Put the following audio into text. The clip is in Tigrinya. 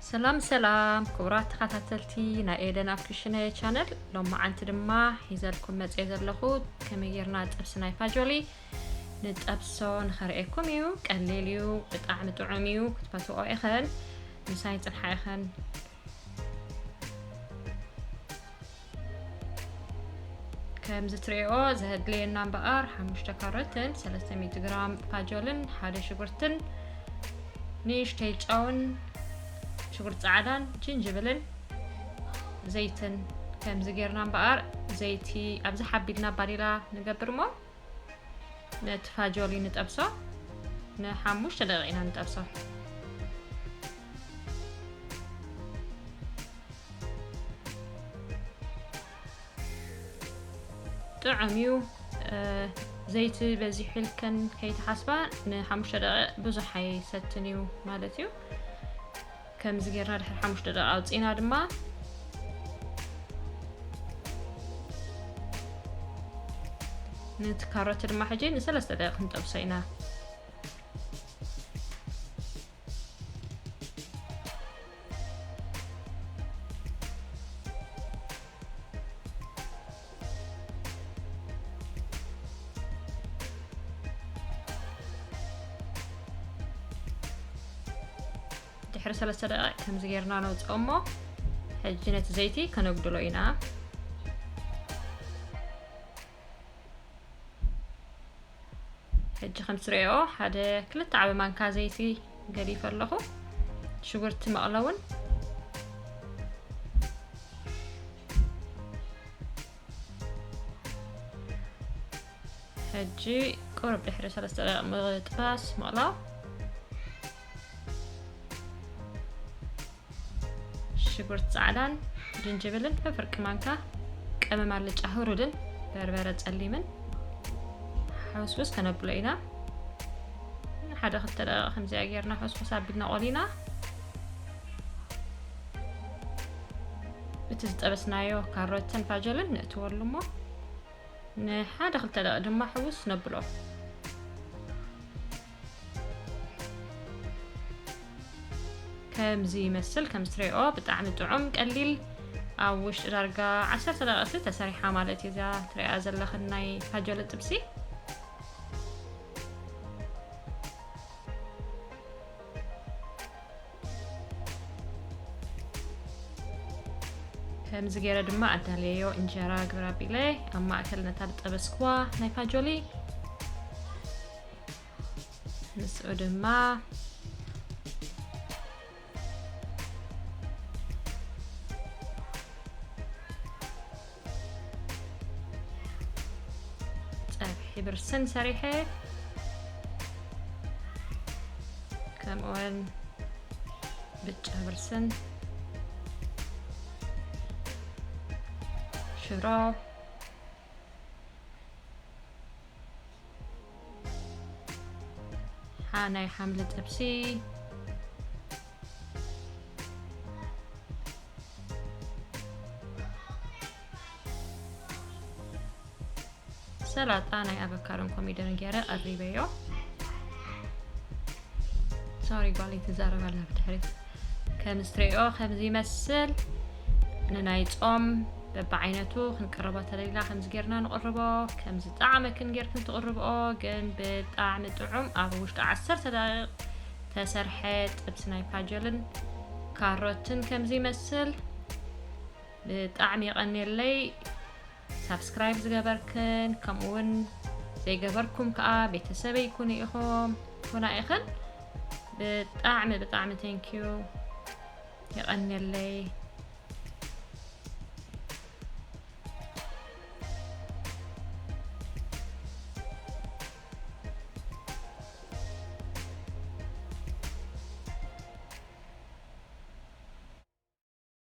ሰላም ሰላም ክቡራት ተኸታተልቲ ናይ ኤደን ኣብ ክሽነ ቻነል፣ ሎማዓንቲ ድማ ሒዘልኩም መፅየ ዘለኹ ከመይ ጌርና ጥብሲ ናይ ፋጆሊ ንጠብሶ ንኸርእየኩም እዩ። ቀሊል እዩ፣ ብጣዕሚ ጥዑም እዩ፣ ክትፈትዎ ኢኸን። ምሳይ ፅንሓ ኢኸን። ከምዚ ትሪኦ ዘድልየና እምበኣር ሓሙሽተ ካሮትን ሰለስተ ሚእቲ ግራም ፋጆልን ሓደ ሽጉርትን ንእሽተይ ጨውን ሽጉርቲ ፃዕዳን ጅንጅብልን ዘይትን። ከምዚ ጌርና እምበኣር ዘይቲ ኣብዚ ሓቢልና ባዴላ ንገብር እሞ ነቲ ፋጆሊ ንጠብሶ። ንሓሙሽተ ደቂቕ ኢና ንጠብሶ። ጥዑም እዩ። እ፣ ዘይቲ በዚሑ ኢልከን ከይትሓስባ፣ ንሓሙሽተ ደቂቕ ብዙሕ ኣይሰትን እዩ ማለት እዩ። ከምዚ ጌርና ድሕሪ ሓሙሽተ ደቂቕ ኣውፂእና ድማ ነቲ ካሮት ድማ ሕጂ ንሰለስተ ደቂቕ ክንጠብሶ ኢና። ድሕሪ ሰለስተ ደቂቕ ከምዚ ጌርና ነውፅኦ እሞ፣ ሕጂ ነቲ ዘይቲ ከነጉድሎ ኢና። ሕጂ ከም ትሪኦ ሓደ ክልተ ዓቢ ማንካ ዘይቲ ገዲፈ ኣለኹ። ሽጉርቲ መቕለውን ሕጂ ቁሩብ ድሕሪ ሰለስተ ደቂቕ ምጥባስ ምቕላው። ሽጉርቲ ጻዕዳን ጅንጅብልን ፍፍርቂ ማንካ፣ ቀመም ኣልጫ ህሩድን በርበረ ጸሊምን ሕውስውስ ከነብሎ ኢና። ሓደ ክልተ ደቂቕ ከምዚኣ ጌርና ሕውስውስ ኣቢልና ቆሊና፣ እቲ ዝጠበስናዮ ካሮትን ፋጀልን ነእትወሉ እሞ፣ ንሓደ ክልተ ደቂቕ ድማ ሕውስ ነብሎ። ከምዚ ይመስል፣ ከም ትሪኦ ብጣዕሚ ጥዑም፣ ቀሊል፣ ኣብ ውሽጢ ዳርጋ ዓሰርተ ደቂቕቲ ተሰሪሓ ማለት እዩ። እዛ ትሪኣ ዘለኽን ናይ ፋጆለ ጥብሲ። ከምዚ ገይረ ድማ ኣዳልየዮ። እንጀራ ግብር ኣቢለ ኣብ ማእከል ነታ ዝጠበስክዋ ናይ ፋጆሊ፣ ምስኡ ድማ ጸብሒ ብርስን ሰሪሐ፣ ከምኡውን ብጫ ብርስን፣ ሽሮ፣ ሓ-፣ ናይ ሓምሊ ጥብሲ፣ ሰላጣ ናይ ኣቨካዶን ኮሚደርን ገይረ ቀሪበዮ። ሶሪ፣ ጓለይ ትዛረብ ኣላ ብድሕሪት። ከም እትሪኦ ከምዚ ይመስል። ንናይ ጾም በብዓይነቱ ክንቅርቦ ተደሊና ከምዚ ጌርና ንቕርቦ። ከምዚ ጣዕመክን ጌርክን ትቕርብኦ፣ ግን ብጣዕሚ ጥዑም፣ ኣብ ውሽጢ ዓሰርተ ደቂቕ ተሰርሐ ጥብሲ ናይ ፋጀልን ካሮትን ከምዚ ይመስል። ብጣዕሚ የቐንየለይ። ሳብስክራይብ ዝገበርክን፣ ከምኡውን ዘይገበርኩም ከኣ ቤተሰበይ ኩኑ ኢኹም፣ ኩና ኢኽን። ብጣዕሚ፣ ብጣዕሚ ቴንኪዩ። የቐንየለይ።